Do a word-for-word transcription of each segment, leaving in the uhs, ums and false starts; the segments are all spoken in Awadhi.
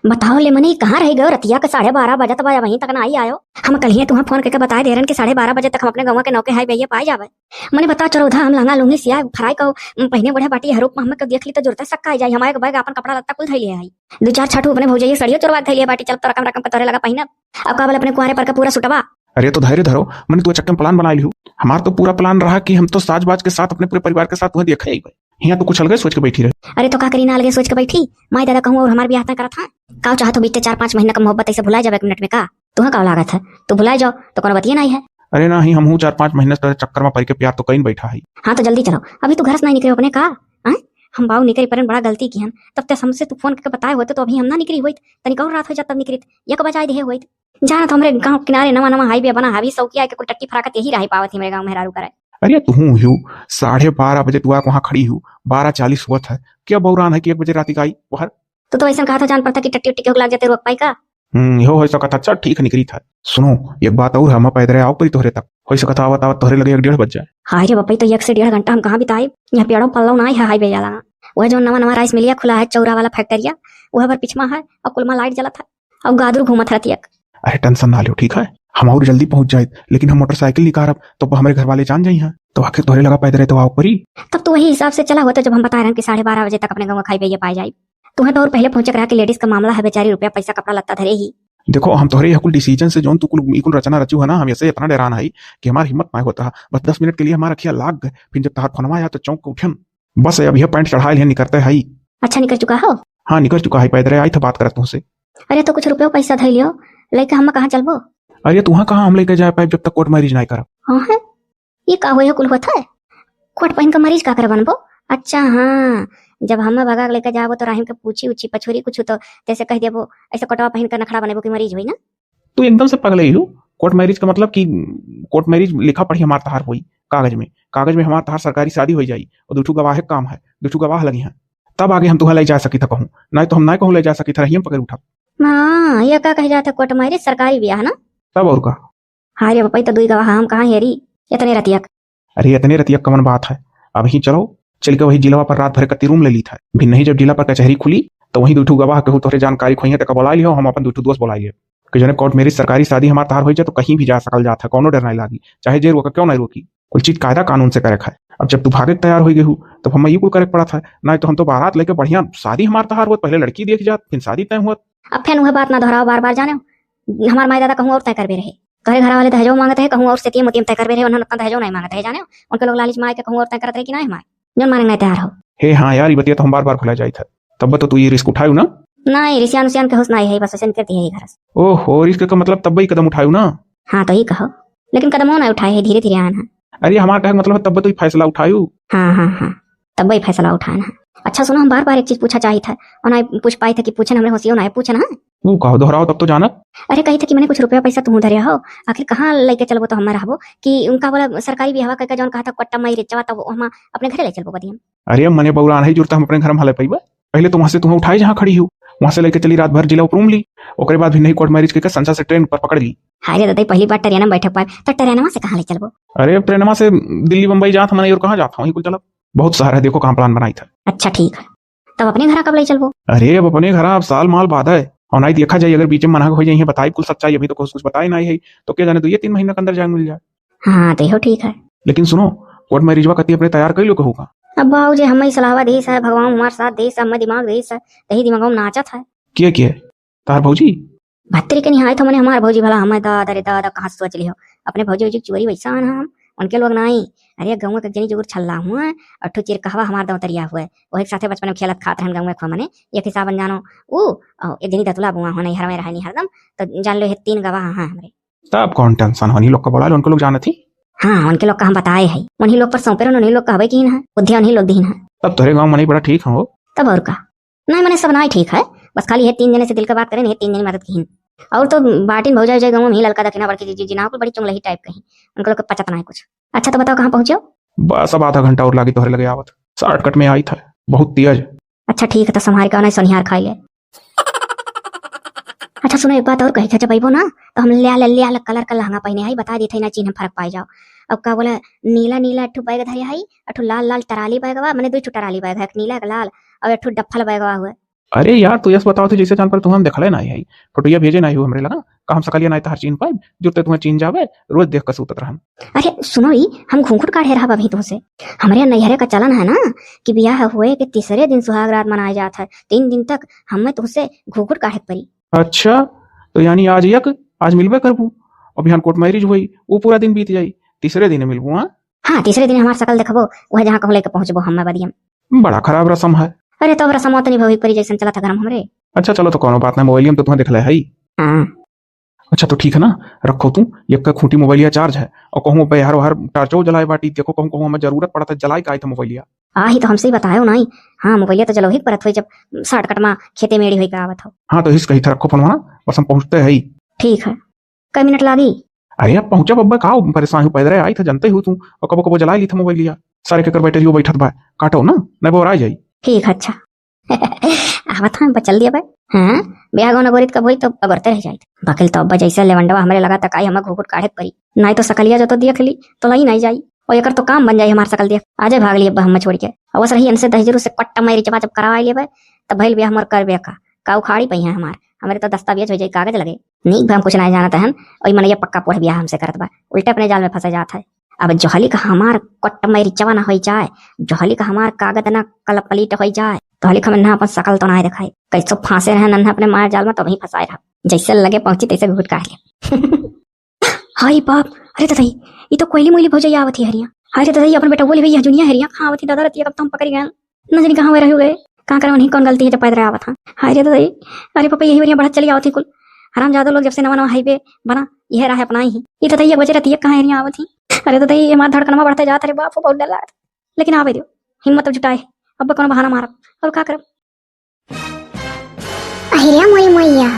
बताओ ले मने, कहाँ रहि गयो? रतिया के साढ़े बारह बजत बा, अबहीं तक नाहीं आयो। हम कल्हिये तुहाँ फोन कइके बताइ देहे रहन कि साढ़े बारह बजे तक हम अपने गउँवा के नौके हाईवे पाइ जाबे। मने बताओ चरौधा, हम लहंगा लुंगी सियाए फराइ कउ पहिने ओढ़े बाटी, हरूप में हम्मे केउ देख ली त जुरते सक्का आइ जाई। हम एक बैग आपन कपड़ा लत्ता कुल धइले हई। दुइ चार छठू अपने भौजइया सड़ियो चोरवा के धइले बाटी, चल तोरा कमरा कम पे तोहरे लगा पहिनब। अब का बोल अपने कुँवारे पर के पूरा सुटवा। अरे तो धैर्य धरो, मने तू चक्के में plan बनाइ लिहू। हमार तो पूरा plan रहा कि हम तो साज बाज के साथ अपने पूरे परिवार के साथ तुहें देखे अइबे। हियाँ तो कुछ अलगे सोच के बैठी रहे। अरे तो का करी ना अलगे सोच के बैठी, माई दादा कहूँ अउर हमार बियाह तय करत हैं। का चाहत हो बीते चार पाँच महीना का मोहब्बत अइसे भुलाइ जाबे एक मिनट में का? तुहें का लागत है, तू भुलाइ जाओ तो कउनो बतिये नाहीं है। अरे नाहीं, हमहूँ चार पाँच महीना से तोरे चक्कर में परि के प्यार तो कइन बैठा है। हाँ तो जल्दी चलो, अभी तू घर से नाहीं निकरे अपने का? हैं? हम बाऊ निकरी परन बड़ा गलती किहन, तब ते हमसे तू फोन कइके बताए होइत तो अभी हम ना निकरी होइत, तनिक अउर रात होइ जात तब निकरित, एक बजाइ देहे होइत। जाना तो हमरे गाँव किनारे नवा नवा हाईवे बना, हावी सौकिया के कुल टट्टी फराकत यही राही पावत ही हमरे गाँव मेहरारू करे। अरे तुहूँ हिउ, साढ़े बारह बजे तू आके वहाँ खड़ी हिउ, बारह चालीस हुआ था, क्या बौरान है कि एक बजे राती का आई बाहर? तू तो अइसन कहा था जान पड़ता कि टट्टी उट्टी के हुक लाग जाते रोक पाई का? हम्म, इहो होइ सकत है। अच्छा ठीक है, निकरी था। सुनो, एक बात अउर, हम पैदरे आओ परी तोहरे तक, होइ सकत है आवत आवत तोहरे लगे एक डेढ़ बज जाए। हाय रे बप्पई, तो एक से डेढ़ घंटा हम कहाँ बिताई? यहाँ पेड़ों पल्लव नाहीं है हाईवे वाला। वह जो नवा नवा राइस मिलिया खुला है चौरा वाला फैक्ट्रिया, वह पर पिछमा है अउर कुलमा लाइट जलत है। अउ गादुर घूमत रहती एक। अरे tension ना लियो, ठीक है, हम अउर जल्दी पहुँच जाइत, लेकिन हम मोटरसाइकिल निकारब तो हमरे घर वाले जान जइहैं, तो आखिर तोहरे लगा पैदरे तो आवे परी। तब तो वही हिसाब से चला होता जब हम बताए रहन कि साढ़े बारह बजे तक अपने गाँव खाई पिए पाए जाई। तुहें तो अउर पहले पहुँचे के रहा कि लेडीज का मामला है, बेचारी रुपया पैसा कपड़ा लत्ता धरे ही। देखो, हम तोहरे यह कुल decision से जौन तू कुल ई कुल रचना रचू है ना, हम ऐसे इतना डेरान है कि हमार हिम्मत नाहीं होत रहा। बस दस मिनट के लिए हमार अखिया लाग गए, फिर जब तोहार फोनवा आया तो चौंक के उठन। बस अब यह पैंट चढ़ाए लिए निकरते है। अच्छा निकर चुका हो? हाँ निकर चुका है, पैदरे आई था बात करत तुहसे। अरे तो कुछ रुपयो पैसा धइ लियो, लइके हम कहाँ चलबो? अरे तुहाँ कहाँ हम लइके जाए पाइब जब तक कोर्ट मैरिज नाहीं करब। हाँ है, ये का होए कुल होत है? कोट पहिन के मरीज का करे बनबो? अच्छा हाँ, जब हमें भगा के लेके जाबो तो राहिम के पूछी उछी पछोरी कुछ तो तैसे कह देबो, ऐसे कोटवा पहिन के नखड़ा बनेबो कि मरीज होई ना। तू एकदम से पगले ही हो। कोर्ट मैरिज का मतलब कि कोर्ट मैरिज लिखा पढ़ी हमार तहार होई कागज में, कागज में हमार तहार सरकारी शादी हो जाई और दुठू गवाह के काम है, दुठू गवाह लगी हैं, तब आगे हम तुहा ले जा सकी था कहूँ, नहीं तो हम नहीं कहूँ ले जा सकी था, रहियम पकड़ उठा। हाँ, ये का कह जाता कोर्ट मैरिज सरकारी ब्याह ना? तब और का? हाय रे बपई, तो दुई गवाह हम कहाँ हेरी इतने रतिया के? अरे इतने रतिया के कवन बात है, अबहीं चलो, चल के वही जिलवा पर रात भर कत्ती रूम ले ली था। भिन्नही जब जिला पर कचहरी खुली तो वहीं दुठू गवाह केहू तोहरे जानकारी खोइहे तक बोला लियो, हम अपन दुठू दोस्त बोला लियो कि जने कोर्ट मैरिज सरकारी शादी हमार तहार हो जाए तो कहीं भी जा सकल जात है, कौनो डर नहीं लागी, चाहे जे रोके क्यों नहीं रोकी, कुल चीज कायदा कानून से करे खाए। अब जब तू भागे के तैयार हो गई हूँ तब हमें ये कुल करे के पड़ा था, नहीं तो हम तो बारात लेके बढ़िया शादी हमार तहार होत, पहले लड़की देख जात फिर शादी तय हुआ। अब फेन वह बात ना दोहराओ बार बार, जाने हमार माई दादा कहूँ और तय करबे रहे। तोहरे घर वाले दहेजो मांगत है, कहूँ और सेतिये मोतिये में तय करबे रहे, उन्होंने उतना दहेजो नहीं मांगत है, जाने उनके लोग लालच में आए के कहूँ और तय करत रहे कि नहीं हमार, जौन माने नहीं तैयार हो। हे हाँ यार, ये बतिया तो हम बार बार भुला जाइत है, तब तो तू ये रिस्क उठायू ना? नहीं, रिसियान उसियान के होश नहीं है, बस ऐसे निकलती है ये घर से। ओहो, रिस्क का मतलब तब ही कदम उठायू ना? हाँ तो ही कहो, लेकिन कदमो नहीं उठाए है, धीरे धीरे आन है। अरे हमार कहे के मतलब है तब तो ही फैसला उठायू। हाँ हाँ हाँ, तब ही फैसला उठान है। अच्छा सुनो, हम बार बार एक चीज पूछा चाहित है और ना पूछ पाई थे कि पूछन हमरे होशियो ना है, पूछन है। वो कहो दोहराओ तब तो जानब। अरे कही थे कि मैंने कुछ रुपया पैसा तुम धरे हो, आखिर कहाँ लेके चलबो तो हम रहबो कि उनका बोला सरकारी बियाहवा करके जौन कहा था कोट्टा माई रिचवा तब हम अपने घरे ले चलबो बदियम। अरे मने बौरान है जुरता हम अपने घर में हले पैबा, पहले तो वहां से तुम्हें उठाए जहाँ खड़ी हो, वहां से लेके चली रात भर जिला उपरूम ली, ओकरे बाद भी नहीं कोर्ट मैरिज करके संसा से ट्रेन पर पकड़ ली। हाय रे दादा, पहली बार ट्रेन में बैठक पाए तो ट्रेनवा से कहाँ ले चलबो? अरे अब ट्रेनवा से दिल्ली बम्बई जात हम नहीं और कहाँ जात हम, वहीं कुल चलब, बहुत सारा है, देखो कहाँ प्लान बनाई था। अच्छा ठीक है, तब अपने घर कब ले चलबो? अरे अब अपने घर अब साल माल बाद है, और नहीं देखा जाए अगर बीच में मना हो जाए बताई कुल सच्चाई, अभी तो कुछ कुछ बताए नहीं है, तो क्या जाने दो ये तीन महीना के अंदर जाए मिल जाए। हाँ तो यो ठीक है। लेकिन सुनो, कोर्ट मैरिजवा कती अपने तैयार कर लो कहू का? अब बाबू जी हमें सलाहवा देस है, भगवान हमार साथ देस है, हमें दिमाग देस है, तही दिमाग में नाचत है। के के? तार भौजी? भत्तरी के निहाय तो मने हमार भौजी भला हमें दादा रे दादा कहाँ से सोच लियो। अपने भौजी भौजी चोरी वैसा है ना हम, उनके लोग नहीं। अरे गाँव के जनी जुगुर छल्ला हुआ है, और ठो चिरकहवा हमार दौतरिया हुआ है, वही के साथे बचपन में खेलत खात रहन गाँव में खुआ मने, एक हिसाबन जानो ऊ, और एक जनी दतुला बुआ होना हरवे रहे नहीं हरदम, तो जान लो ये तीन गवाह हैं हमरे। तब कौन टेंशन हो, उन्हीं लोग का बोला लो, उनको लोग जानत ही। हाँ, उनके लोग का हम बताए है, उन्हीं लोग पर सौंपे रहो, उन्हीं लोग का हवे की ना, बुद्धिया उन्हीं लोग दीन है। तब तोहरे गाँव मनई बड़ा ठीक हो। तब और का? नहीं मने सब नाई ठीक है, बस खाली ये तीन जने से दिल के बात करें, ये तीन जने मदद की। और तो बाटिन भौजाई जाए गाँव में ही ललका दखिना बड़की जीजी ना, बड़ी चुंगलही टाइप कहीं, उनको लोग के पचत ना है कुछ। अच्छा तो बताओ कहाँ पहुँचो? बस अब आधा घंटा और लागी तोहरे लगे आवत, शॉर्टकट में आई था, बहुत तेज। अच्छा ठीक है, तो संभार के नहीं सोनिहार खाई ले। अच्छा सुनो, एक बात और कही था, जब अइबो ना तो हम लिया ले लिया कलर का लहंगा पहने आई, बता दी थे ना, चिन्ह फर्क पाई जाओ। अब का बोला, नीला नीला एक ठो बैग धरे हई, एक ठो लाल लाल टराली बैगवा, मने दो ठो टराली बैग है, एक नीला एक लाल, और एक ठो डफल बैगवा हुए। अरे यार, तू यस बताओ थे जैसे जान पर तू हम देखले नाही है, फोटोया भेजे नाही हो हमरे लगा, का हम सकलिया नाही तहार चीन पाइब, जुरते तुम्हें चीन जावे, रोज देख के सूतत रहन। अरे सुनो ई, हम घूंघट काढ़े रहब अभी तुहसे। हमरे नैहरे का चलन है ना कि बियाह हुए के तीसरे दिन सुहाग रात मनाए जात है, तीन दिन तक हमें तुहसे घूंघट काढ़े के पड़ी। अच्छा, तो यानी आज यक, आज मिलबे करबू, और बिहान कोर्ट मैरिज हुई, वो पूरा दिन बीत जाई, तीसरे दिन मिलबू, हाँ? हाँ, तीसरे दिन हमार सकल देखबो, वह जहाँ कहूँ लेके पहुँचबो हम बदियम। बड़ा खराब रसम है। अरे, तो अब रसम तो निभावे के परी, जैसन चलत है घर में हमरे। अच्छा, चलो, तो कोनो बात ना, मोबाइलिया में तो तुम्हें दिखले है। हाँ। अच्छा, तो ठीक है ना, रखो तू, यक्का खूंटी मोबाइलिया चार्ज है, और कहूँ बहर वहर टार्चो जलाए बाटी, देखो कहूँ कहूँ हमें जरूरत पड़त है, जलाई का आई था मोबाइलिया। आ ही तो हमसे ही बतायो नाई। हाँ, मोबाइलिया तो जलवही के परत होई, जब shortcut मा खेते मेड़ी होई पे आवत हो। हाँ, तो हिस कही था, रखो फोन वहाँ, बस हम पहुँचते है। ठीक है, कई मिनट लागी? अरे, अब पहुँचब अब्बा, का परेशान हो, पैदल आई था, जानते हो तू, और कबो कबो जला ली था मोबाइलिया, सारे के कर बैटरियो बैठत बा, काटो ना, नहीं बोरा जाई। ठीक है, अच्छा। आवत हैं, बचल दिया बे। हाँ, ब्याह गौना गोरित कब होई तो अगरते रह जाई। बाकिल तो अब्बा जैसे लेवंडवा हमरे लगा तकाई, हमें घुघुट काढ़े के परी। नाई तो सकलिया जो तो देख ली, तो लई नाई जाई। और एकर तो काम बन जाई हमार सकल देख। आजे भाग ली अब्बा हमें छोड़ के। अवस रही इनसे दहिजरू से कट्टा मारी जब, जब करवा लिए बे, तब भइल ब्याह हमर कर ब्याह का। का उखाड़ी पई है हमार। हमरे तो दस्तावेज हो जाई, कागज लगे। नीक बा हम कुछ नाई जानत हन। और मनैया पक्का पोढ़ ब्याह हमसे करत बा। उल्टे अपने जाल में फंसे जात है। अब जोहली का हमार कट्टा मारी जवा ना होई जाए, जोहली का हमार कागज ना कलपलीट होई जाए, तोहली का हम ना अपन सकल तो नाई देखाई। कैसो फांसे रहे नन्हा अपने मार जाल में, तो वहीं फंसाए रहा। जैसे लगे पहुंची तैसे घुघुट काढ़ लिया। हाय बाप, अरे ददई, ई तो कोयली मोयली भौजैया आवत ही हरिया। हाय रे ददई, अपन बेटवा ले भैया जुनिया हरिया, कहाँ आवत ही दादा रतिया, कब तो हम पकड़ गए। न जानी कहाँ हुए रह गए, कहाँ करे उन्हीं कौन गलती है जब पैदल आवत हाँ। हाय रे ददई, अरे पापा यही हरिया बढ़त चली आवत ही कुल। हरामजादा लोग जब से नवा नवा हाईवे बना, यह राह अपनाई ही। ई ददई एक बजे रतिया कहाँ हरिया आवत ही। अरे ददई, ये मार धड़कनवा बढ़ते जात, अरे बाप हो, बहुत डर लागत। लेकिन आवे दियो, हिम्मत अब जुटाए, अब कोनो बहाना मारब, और का करब। अहिरिया मोरी मैया,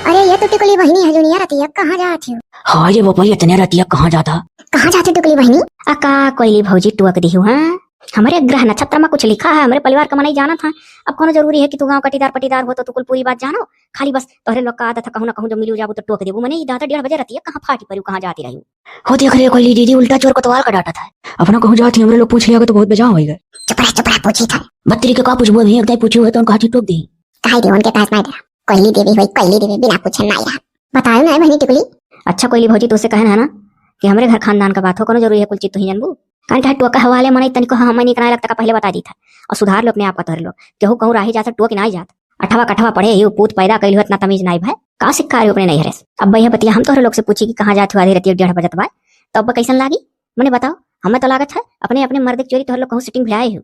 अरे ये तो टिकुली बहिनी है, जुनिया रतिया कहाँ जात हो? हाय रे बापा, इतने रतिया कहाँ जाता? कहाँ जाते टिकुली बहिनी? आ का कोयली भौजी टोक दिहु, हाँ? हमरे ग्रह नक्षत्र में कुछ लिखा है, हमरे परिवार का मनई जानत है। अब कौनो जरूरी है कि तू गाँव कटीदार पटीदार हो तो तू कुल पूरी बात जानो? खाली बस तोहरे लोग का आदत है, कहूँ ना कहूँ जब मिली जाबू तो टोक देबू। मने ई दादा डेढ़ बजे रतिया कहाँ फाटी परी, कहाँ जाती रही? हो देख रे कोयली दीदी, उल्टा चोर कोतवाल का डांटत है। अपना कहूँ जात ही, हमरे लोग पूछ लिया तो बहुत बेजान होई गए। चुप रह, चुप रह, पूछी था। बत्तरी के का पूछबो, अभी एक दाई पूछी हुए तो उनका हाथी टोक दी। कहाई दे उनके पास नहीं डरा। कोयली देवी होई, कोयली देवी बिना पूछे नहीं रहा। बतायो ना बहनी टिकुली। अच्छा कोयली भौजी, तुझसे कहन है ना कि हमरे घर खानदान का बात हो, कोनो जरूरी है कुल चीज तू ही जानबू? कान का टोका हवाले मनई तनिको हम नहीं कराए लगता का पहले बता दी था। और सुधार लो अपने आप का तोहरे लोग। केहू कहूँ राही जात टोक नहीं जात। अठवा कठवा पढ़े ही, पूत पैदा कैल हो, इतना तमीज नाई भाई। का सिक्का रहे अपने नैहरे से? अब यह बतिया हम तोहरे लोग से पूछी कि कहाँ जात हो आधी रतिया डेढ़ बजत बा, तो अब कैसन लागी? मने बताओ, हमें तो लागत है अपने, अपने मर्द के चोरी तोहरे लोग कहूँ सेटिंग भिड़ाए हो।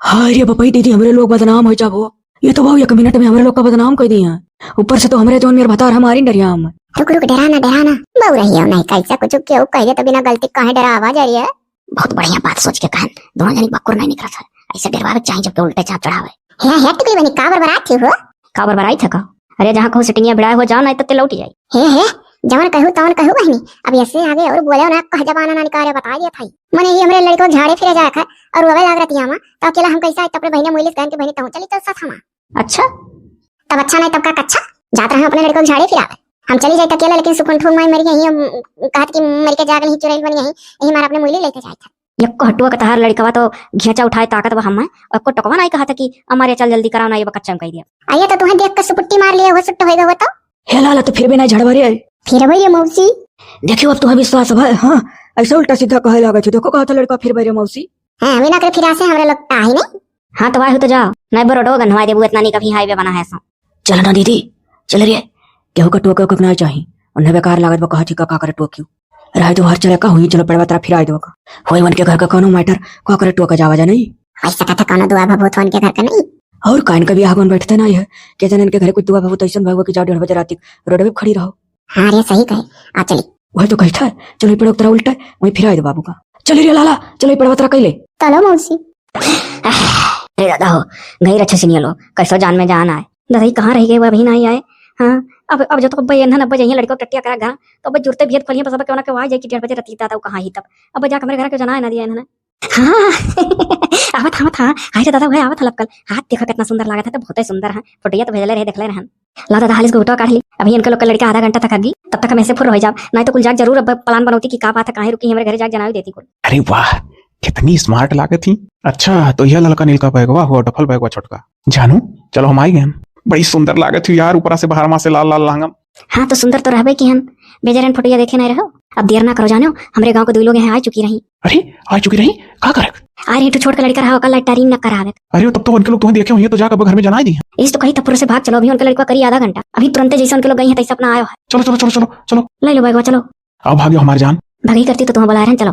हाय रे बपई दीदी, हमरे लोग बदनाम हो जाबो। ये तो भाव एक मिनट में हमरे लोग का बदनाम कर दिया। ऊपर से तो हमरे जौन मेर भतार हमारी डरिया हम। रुक, रुक, डरा ना, डरा ना। बहु रही हो नहीं, कैसा कुछ क्यों कह दे तो बिना गलती काहे डरावा जा रही है? बहुत बढ़िया बात सोच के कहन, दोनों जनी बकुर नहीं निकलत है। ऐसे डरवावे के चाही जब तो उल्टे चाप चढ़ावे। हे, हे, टिकली बनी, का बरबरात थी हो? का बरबराई था का? अरे, जहाँ कहूँ सेटिंगिया भिड़ाए हो, जाओ, नहीं तो ते लौट जाई। हे, हे, जवन कहू, तवन कहू बहिनी। अब ऐसे आगे और बोले ना, कह जबाना ना निकाले, बता दिया था। मने ही हमरे लड़को झाड़े फिरे जाए खा और रोवे लाग रतिया मा, तो अकेला हम कैसे आए? तो अपने बहिने मुइलिस कहन के बहिने, तहूँ चली चल साथ हमा। अच्छा? तब अच्छा नहीं, तब का अच्छा? जात रहे अपने लड़को झाड़े फिरावे। हम चली जाए अकेला, लेकिन सुकुन ठूक माई मरी यही, हम कहत कि मरी के जाग नहीं चुरैल बनी यही, यही मार अपने मुइली लेके जाए था। ये कहटुआ के तहार लड़कवा तो घेचा उठाए ताकत बा हमें, और को टकवा नहीं कहा था कि हमारे चल जल्दी कराओ ना, ये बकच्चा में कह दिया। आइए तो तुम्हें देख के सुपुट्टी मार लिया, वो सुट्ट होएगा वो तो। हे लाला, तो फिर भी नहीं झड़वा रे। फिर वही रे मौसी। देखियो, अब तुम्हें विश्वास है, हाँ, ऐसा उल्टा सीधा कहे लागे छो। देखो, कहा था लड़का फिर वही रे मौसी। हाँ, बिना करे फिरा से हमरे लोग का ही नहीं। हाँ, तो वाह, तो जाओ, नहीं बरोडो गंधवाई देबू, इतना नहीं कभी हाईवे बना है सो। चल ना दीदी, चल रे। केहू का टोके ओके ना चाही। उन्हें बेकार लागत बा, कहा थी का, का करे टोकियो। रहे तो हर चले का हुई, चलो पेड़वा तरफ फिराई दो का। होई उनके घर का कोनो मैटर, का करे टोका जावा जा नहीं। ऐसा कथा कोनो दुआ भभूत उनके घर का नहीं। और काइन का भी आगमन बैठते ना है, के जन इनके घरे कुछ दुआ भभूत ऐसन भगवा कि जाओ डेढ़ बजे रात तक रोडवे पे खड़ी रहो। हाँ रे, सही कहे। आ चली। वही तो कही था, चलो ये पेड़वा तरफ उल्टा, वहीं फिराई दो बाबू का। चलो रे लाला, चलो ये पेड़वा तरफ कैले। चलो मौसी। अरे दादा हो, गई रच्छा सिनिया लोग, कैसो जान में जान आए। दादा, ये कहाँ रह गए, वो अभी नहीं आए। हाँ, अब, अब जो तो अब्बा ये ना, अब्बा जाइए लड़कों के टट्टिया करा घर, तो अब्बा जुरते भेद खोलिए, बस अब क्यों ना के वहाँ जाए कि डेढ़ बजे रतिया दादा, वो कहाँ ही तब। अब जाके हमारे घर के जाना है ना दिया इन्होंने। हाँ, आवत, आवत, हाँ, हाय रे दादा, वह आवत है लपकल। हाथ देखो कितना सुंदर लागत है, तो बहुत ही सुंदर है। फोटोया तो भेजले रहे, देखले रहन। ला दादा, हालिस गुटवा काढ़ ली। अभी इनके लोग का लड़का आधा घंटा तक हगी, तब तक हम ऐसे फुर हो जाब। नहीं तो कुल जाग जरूर अब plan बनौती कि का बात है, काहे रुकी, हमरे घरे जाग जनावे देती कुल। अरे वाह, कितनी smart लागत ही। अच्छा, तो यह ललका नीलका बैगवा हुआ, डफल बैगवा छोटका। जानू, चलो हम आई गए। बड़ी सुंदर लागत ही यार, ऊपरा से बहरवा से लाल लाल लहंगा। हाँ, तो सुंदर तो रहबे की हन। बेजरन फोटोया देखे नहीं रहो। अब देर ना करो जानो, हमरे गाँव के दो लोग यहाँ आ चुकी रही। अरे, आ चुकी रही? का करक? आ रही, तू छोट का लड़का रहा, ओकर लैटरिन न करावे। अरे, तब तो उनके लोग तुम्हें देखे हुए तो जाकर अब घर में जनाई दी। इस तो कही थप्पड़ से भाग चलो, अभी उनका लड़का करी आधा घंटा, अभी तुरंते जैसे उनके लोग गई हैं तैसे अपना आयो है। चलो, चलो, चलो, चलो, चलो। ले लो बैगवा, चलो। आओ भाग्यो हमार जान। भागी करती तो तुम्हें बुला रहे हैं, चलो।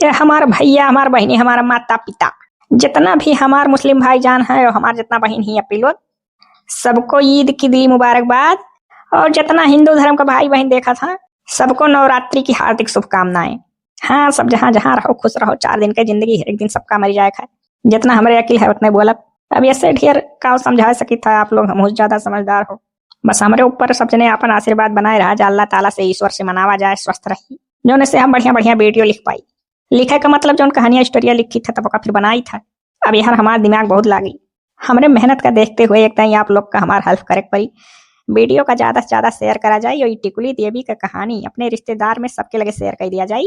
ये हमार भैया, हमार बहिनी, हमार माता पिता, जितना भी हमार मुस्लिम भाईजान है और हमार जितना बहिन ही अपी लोग, सबको ईद की दिली मुबारकबाद। और जितना हिंदू धर्म का भाई बहन देखा था, सबको नवरात्रि की हार्दिक शुभकामनाएं। हाँ, सब जहाँ जहाँ रहो, खुश रहो। चार दिन के जिंदगी है, एक दिन सबका मर जाए है। जितना हमरे अकिल है उतने बोलब। अब ऐसे ढेर का समझा सकी था आप लोग, हम ज्यादा समझदार हो। बस हमरे ऊपर सब जने आपन आशीर्वाद बनाए रहा जा, अल्लाह ताला से, ईश्वर से मनावा जाए, स्वस्थ रही, जौन से हम बढ़िया बढ़िया वीडियो लिख पाई। लिखे का मतलब जौन कहानियाँ स्टोरिया लिखी था तब ओका फिर बनाई था। अब यार हमार दिमाग बहुत लागी, हमरे मेहनत का देखते हुए एक दाई आप लोग का हमार हेल्प करे के पड़ी। वीडियो का ज्यादा से ज्यादा शेयर करा जाए और ये टिकुली देवी का कहानी अपने रिश्तेदार में सबके लगे शेयर कर दिया जाए।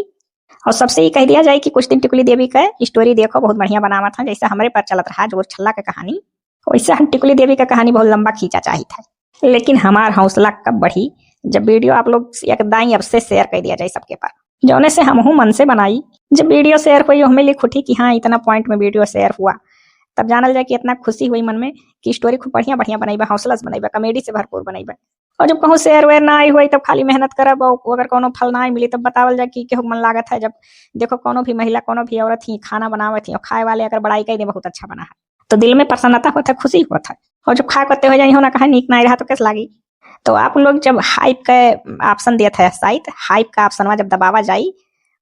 और सबसे ये कह दिया जाए कि कुछ दिन टिकुली देवी का स्टोरी देखो, बहुत बढ़िया बनावत है, जैसे हमरे पर चलत रहा जोर छल्ला का कहानी, वैसे हम टिकुली देवी का कहानी बहुत लंबा खींचा चाहित है, लेकिन हमार हौसला कब बढ़ी जब वीडियो आप लोग एक दाई अब से शेयर कर दिया जाए सबके पर, जौने से हमहू मन से बनाई। जब वीडियो शेयर हुई, हमें लिख उठी कि हाँ, इतना पॉइंट में वीडियो शेयर हुआ, तब जानल जाए कि इतना खुशी हुई मन में कि स्टोरी खूब बढ़िया बढ़िया बनैबा, हौसला से बनैबा, कॉमेडी से भरपूर बनैबा। और जब कहूँ शेयर वेयर ना आई हुई तब खाली मेहनत करब और अगर कोनो फल ना मिली तब बतावल जाए कि केहू मन लागत है। जब देखो कोनो भी महिला, कोनो भी औरत ही खाना बनावत ही और खाए वाले अगर बड़ाई कही दे बहुत अच्छा बना है तो दिल में प्रसन्नता होत है, खुशी होत है। और जब खा करते हो जाए हो ना कहे नीक ना रहा तो कैसे लागी? तो आप लोग जब हाइप का ऑप्शन देत है, शायद हाइप का ऑप्शन जब दबावा जाई,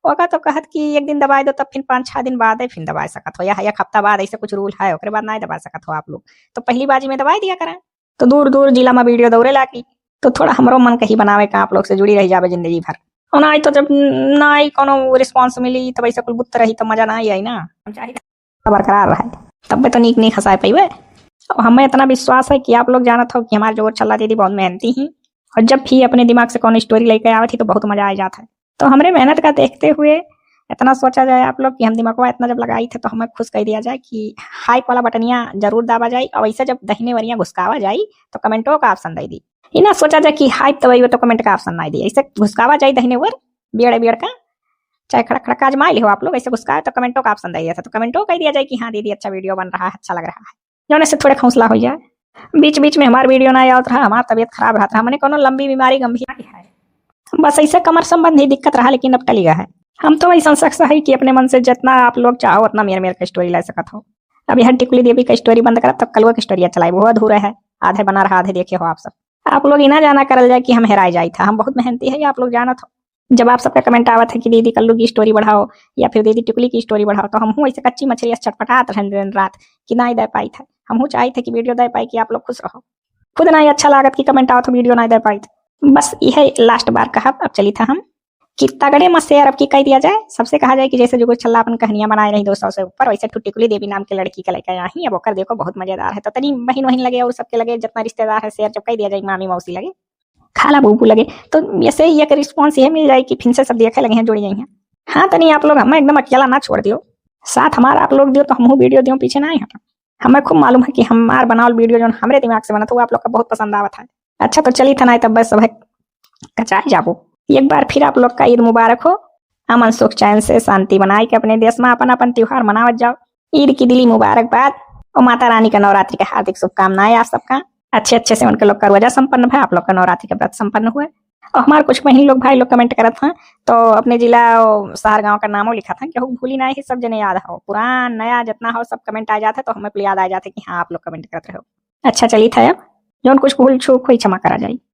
ओका तो कहत कि एक दिन दबाई दो, तब फिर पाँच छह दिन बाद फिर दबा सकत हो, या एक हफ्ता बाद, ऐसे कुछ रूल है, ओकरे बाद ना दबा सकत हो आप लोग। तो पहली बाजी में दबाई दिया करें, तो दूर दूर जिला में वीडियो दौड़े लागी। तो थोड़ा हमरो मन कही बनावे का आप लोग से जुड़ी रह जावे जिंदगी भर। और ना आई तो जब ना आई कोनो रिस्पॉन्स मिली तब ऐसे कुल बुत रही तो मजा ना आई, आई ना। हम चाहिए बरकरार रहे, तब तो नीक नीक हंसाए पइबे। और हमें इतना विश्वास है कि आप लोग जानत हो कि हमारे जोर छल्ला दीदी बहुत मेहनती ही, और जब भी अपने दिमाग से कौन स्टोरी लेके आवत ही तो बहुत मजा आ जात है। तो हमरे मेहनत का देखते हुए इतना सोचा जाए आप लोग कि हम दिमागवा इतना जब लगाई थे तो हमें खुश कर दिया जाए कि हाइप वाला बटनिया जरूर दाबा जाए, और ऐसे जब दहिने वरिया घुसकावा जाए तो कमेंटो का ऑप्शन दे दी। ये ना सोचा जाए कि हाइप दबाई तो कमेंट का ऑप्शन ना दी, ऐसे घुसकावा जाए दहिने वर बियड़ बियड़ का, चाहे खड़क खड़क आजमाए लिहो आप लोग, ऐसे घुसकाए तो कमेंटो का ऑप्शन दे दिया था, तो कमेंटो कह दिया जाए कि हाँ दीदी अच्छा वीडियो बन रहा है, अच्छा लग रहा है, जौने से थोड़े हौसला हो जाए। बीच बीच में हमार वीडियो ना आवत रहा, हमार तबीयत खराब रहत रहा, मने कोनो लंबी बीमारी गंभीर है, बस ऐसे कमर संबंधी दिक्कत रहा, लेकिन अब टल गया है। हम तो ऐसा शख्स है कि अपने मन से जितना आप लोग चाहो उतना मेर मेर का स्टोरी ला सकत हो। अब यह टिकुली देवी का स्टोरी बंद करब तब कलुआ का स्टोरी चलाए, वो अधूरा है, आधे बना रहा आधे देखे हो आप सब। आप लोग इना जाना करल जाए कि हम हेराए जाई था, हम बहुत मेहनती है, आप लोग जानत हो। जब आप सबका कमेंट आवत है कि दीदी कल्लू की स्टोरी बढ़ाओ या फिर दीदी टिकुली की स्टोरी बढ़ाओ, तो हमहू ऐसे कच्ची मछली ऐसे छटपटात रहन दिन रात कि ना दे पाई था। हमहू चाही थे कि वीडियो दे पाई कि आप लोग खुश रहो। खुद ना ही अच्छा लागत कि कमेंट आवत हो, वीडियो ना दे पाई था। बस यह लास्ट बार कहा, अब चली था हम कि तगड़े मत शेयर अब की कह दिया जाए, सबसे कहा जाए कि जैसे जो कुछ छल्ला अपन कहानियां बनाए रही दो सौ से ऊपर, वैसे ठू टिकुली देवी नाम के लड़की के लेके आई, अब ओकर देखो बहुत मजेदार है। तो तनी बहिन वहिन लगे और सबके लगे जितना रिश्तेदार है शेयर जब कह दिया जाए, मामी मौसी लगे, खाला बूबू लगे, तो ऐसे ही एक रिस्पॉन्स ये मिल जाए कि फिर से सब देखे लगे हैं, जुड़ जाए हैं। हाँ, तनी आप लोग हमें एकदम अकेला ना छोड़ दियो, साथ हमारा आप लोग दियो तो हमहू वीडियो दियो, पीछे ना आए हम। हमें खूब मालूम है कि हमार बनावल वीडियो जो हमरे दिमाग से बनत हो, आप लोग का बहुत पसंद आवत है। अच्छा, तो चली था ना, तब बस सब है कचाए जाबो। एक बार फिर आप लोग का ईद मुबारक हो। अमन सुख चैन से शांति बनाए के अपने देश में अपन अपन त्योहार मनावत जाओ। ईद की दिली मुबारकबाद और माता रानी का नवरात्रि का हार्दिक शुभकामनाएं आप सबका। अच्छे अच्छे से उनके लोग का रोजा संपन्न भा, आप लोग का नवरात्रि का व्रत संपन्न हुए। और हमारे कुछ बहन लोग भाई लोग कमेंट करत हैं तो अपने जिला और शहर गांव का नामों लिखा था, केहू भूली ना है, सब जने याद हो, पुरान नया जितना हो सब कमेंट आ जाता है तो हमें कुल याद आ जाता है कि हाँ आप लोग कमेंट करत रहो। अच्छा चली था, अब जौन कुछ भूल चूक हुई क्षमा करा जाई।